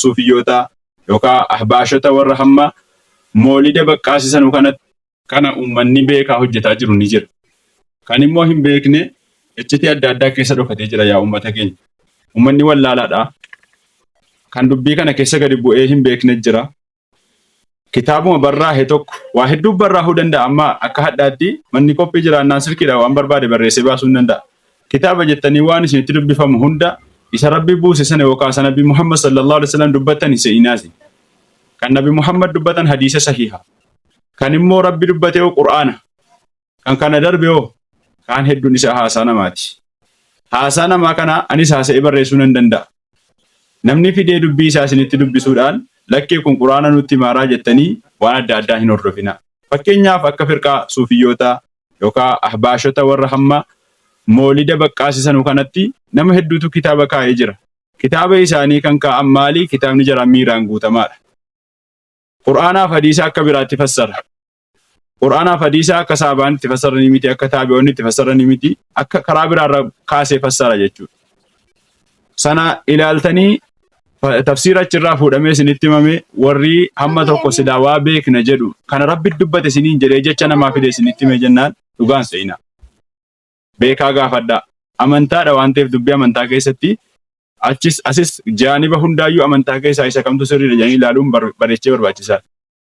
Suufiyyootaa yookaan Ahbaashota warra hamma moolida baqqaasisanu kanatti kana uummanni beekaa hojjetaa jiru ni jira. Kan immoo hin beekne iccitii adda addaa keessa dhokatee jira yaa uummata keenya. Uummanni wallaalaadha. Kan dubbii kana keessa gadi bu'ee hin beekne jira. Kitaabuma barraahe tokko waa hedduu barraahuu danda'a amma akka hadhaatti manni qophii jiraannaan silkiidha waan barbaade barreessee baasuu hin danda'a. Kitaaba jettanii waan isinitti dubbifamu hunda isa Rabbi buuse sana yookaan isa Nabi Muhammad sallallahu alaihi wasallam dubbatan hin se'inaasi. Kan Nabi Muhammad dubbatan hadiisa sahiha. Kan immoo Rabbi dubbate hoo Qur'aana. Kan kana darbe hoo kaan hedduun isaa haasaa namaati. Haasaa namaa kana anis haasa'ee barreessuu nan danda'a. Namni fidee dubbii isaa isinitti dubbisuudhaan lakkee kun Qur'aana nutti himaaraa jettanii waan adda addaa hin hordofinaa. Fakkeenyaaf akka firqaa suufiyyootaa yookaan ahbaashota warra hamma moolida baqqaasisanu kanatti nama hedduutu kitaaba kaa'ee jira. Kitaaba isaanii kan kaa'an maali? Kitaabni jaraa miiraan guutamaadha. Qur'aanaaf hadiisa akka biraatti fassara. Qur'aanaaf hadiisa akka sahabaan itti fassaranii miti, akka taabi'oonni itti fassaranii miti, akka karaa biraarra kaasee fassara jechuudha. Sana ilaaltanii tafsiira achirraa fuudhamee isinitti himame warri hamma tokko silaa waa beekna jedhu kana rabbi dubbate isiniin jedhee jecha namaa fide isinitti hime jennaan dhugaan se'ina. Beekaa gaafadhaa. Amantaadha waan ta'eef dubbii amantaa keessatti achis asis jaaniba hundaayyuu amantaa keessaa isa kamtu sirriidha jedhanii ilaaluun bareechee barbaachisaadha.